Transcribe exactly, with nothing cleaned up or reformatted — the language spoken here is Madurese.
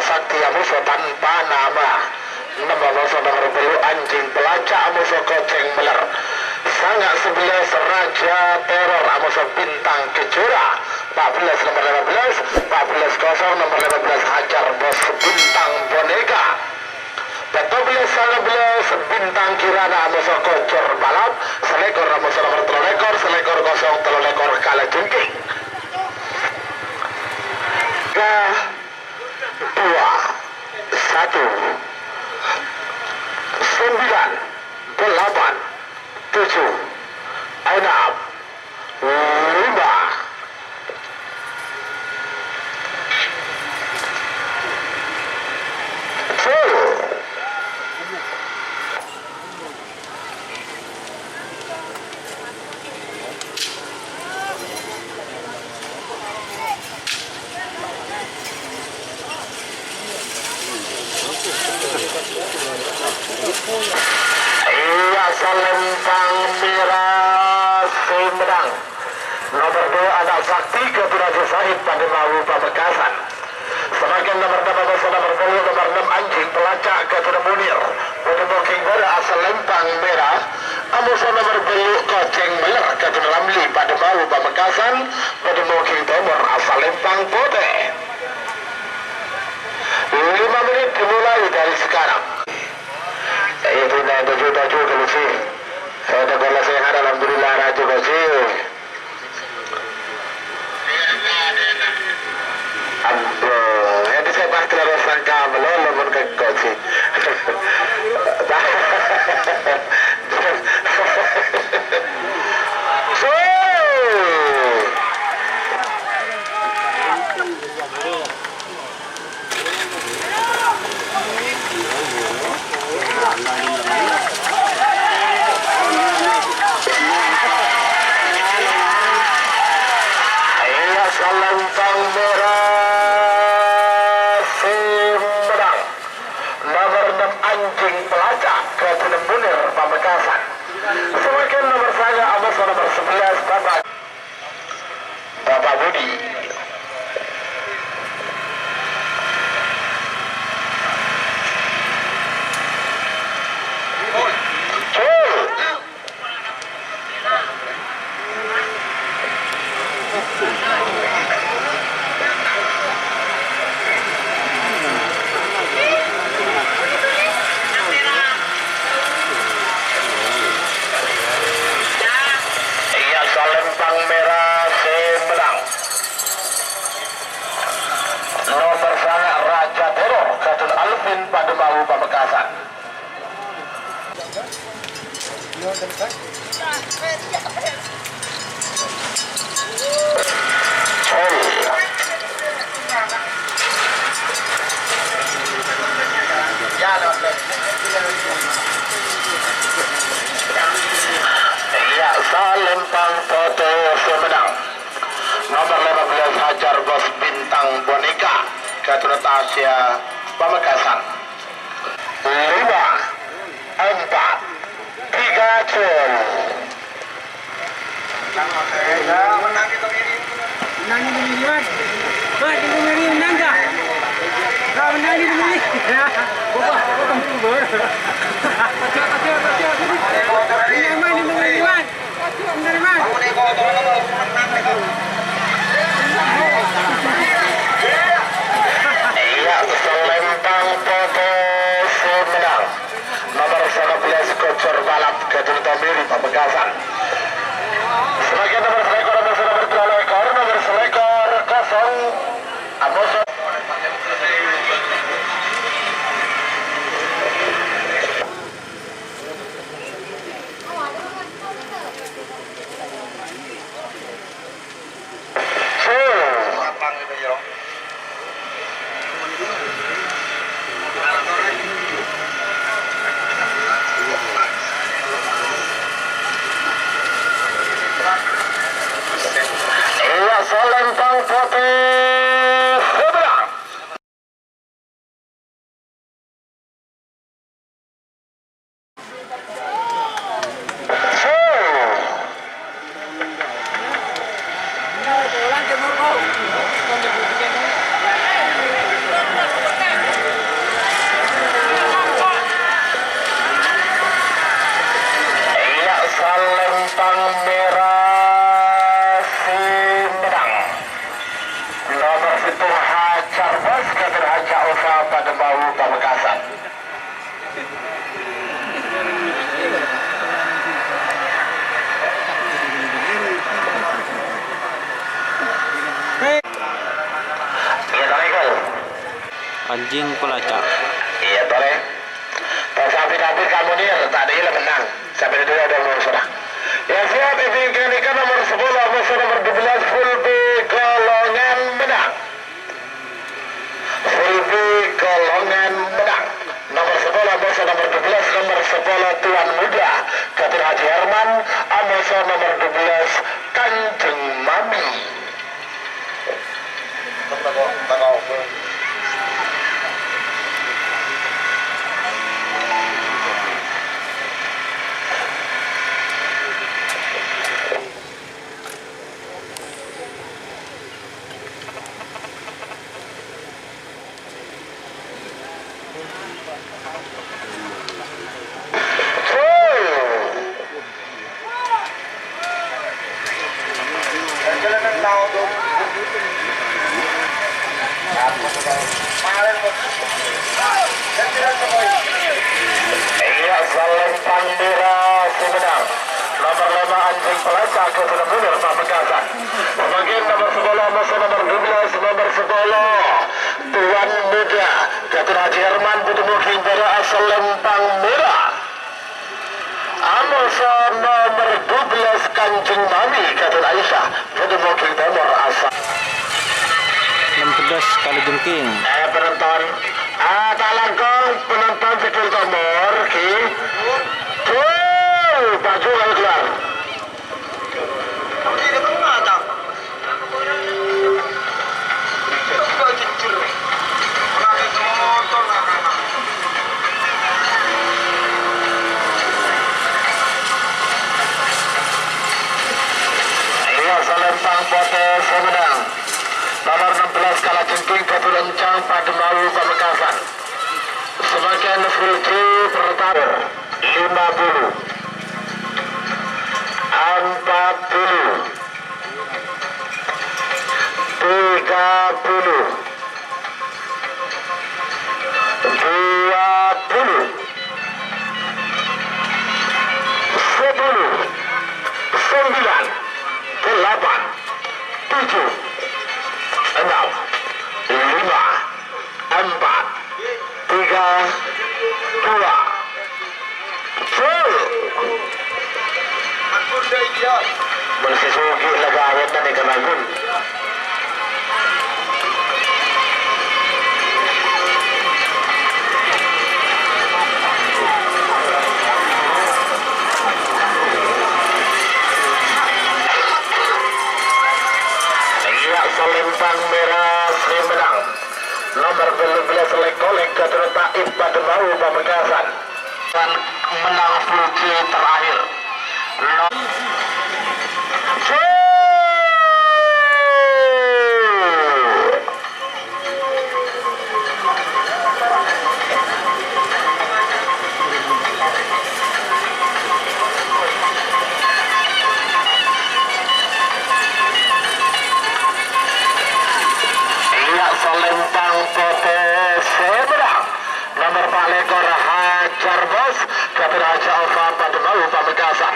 Sakti amoso tanpa nama. Nemmo amoso nomer tello' Anjing Pelaca amoso Koceng Meller. Sanga' sebelas Raja Teror amoso Bintang Kejora. Empat belas nomer lima belas, empat belas kosong nomer lima belas Hajar Bos Bintang Boneka. Pètto belas sanga' belas Bintang Kirana amoso Kocor Balap. Selekor amoso nomer tello lekor, selekor kosong tello lekor Kalajengking. Ka dua, satu, sembilan, delapan, tujuh, enam, lima, sepuluh. Iyâ, salempang mèra sè mennang. Nomer dua, Anak Sakti, Ghâtona Haji Sahid, Padâ Mawu, Pamekasan. Samangkèn nomer ennem, amoso nomer tello', nomer ennem, Anjing Pelaca, Ghâtona Munir, Padâ Mawu King Bara, asalempang mèra. Amoso nomer tello', Kocèng Meller, Ghâtona Ramli, Padâ Mawu, Pamekasan, Padâ Mawu King Tèmor, asalempang potè. Lima menit dimulai dari sekarang. Itu na tujuh tujuh, Kang Haji. Saya udah bola sehat, alhamdulillah, Raja Haji. Ampon, ente sè pas terus sangka melolo mon kengko sih. So. Iyâ, salempang mèra sè mennang. Nomer ennem, Anjing Pelaca, Ghâtona Munir, Pamekasan. Samangkèn nomer sanga', amoso nomer sebelas, Bapak. Bapak Budi. Gol. Iyâ, salempang mèra sè mennang. Nomer sanga', Raja Teror, Ghâtona Alvin, Padâ Mawu, Pamekasan. Iyâ, salempang potè sè mennang. Nomer lima belas, Hajar Bos Bintang Boneka, Ghâtona Tasya, Pamekasan. Lima, empat, tiga, gol. Menang itu, Mili, Wan. Wan, itu, Mili, menang, Kak? Kak, menang itu, Mili. Buka, buka, buka. Aja, aja, aja, aja. Ini aman itu, Mili, Wan. Iyâ, salempang potè sè mennang. Nomer sangabelas, Kocor Balap, Ghâtona Tomiri, Pamekasan. Samangkèn nomer salèkor, nomer salèkor, nomer salèkor, kosong. Amoso. Anjing pelacak. Iyâ, tolè. Pas abit-abit kamu nih, tadâ' la mennang. Sampè' dulu ada nomor sora. Ya, siap, Ibu, ini kan nomor sepuluh, nomor nomor dua belas, full B, golongan menang. Full B, golongan menang. Nomor sepuluh, nomor nomor dua belas, nomor sepuluh, Tuan Muda, Gatot Haji Herman, nomor nomor dua belas, Kanjeng Mami. Iyâ, Salempang Mèra Sumedang. Nomor lèma Anjing Pelacak, Gatot Munir Pamekasan. Sebagian nomor sepuluh, nomor dua belas, nomor sepuluh. Tuan Muda, Gatot Haji Herman, Putu Muging Bara, Salempang Mèra. Amoso nomor dua belas Kanjeng Mami Gatot Aisyah, Putu Muging Timur, Asa. Enam belas Kalajengking. Eh, penonton. Ah, ta' langkong, penonton sekitar timur, ki. Tuh, baju kalau keluar. Iyâ, Salempang Potè Sumedang. Nomor enam belas Kalajengking, Gatot Encang, Pademawu, Pamekasan. Semakin full J pertama. Lima puluh. Empat puluh. Tiga puluh. Dua puluh. Sepuluh. Sembilan. Delapan. Tujuh. Enam. Lima. Empat, tiga, dua. Full. Mon sè soghi la ghâbâyân nèka, Gun. Iyâ, Salempang Mèra Sumedang. Nomor tello belas Lèk-Kolèk, Gatot Taib, Pademawu, Pamekasan. Dan menang full J terakhir. No-, J. Iyâ, Salempang Potè Sumedang. Nomor empat puluh lèkor Hajar Bos, Gatot Haji Alfa, Pademawu, Pamekasan.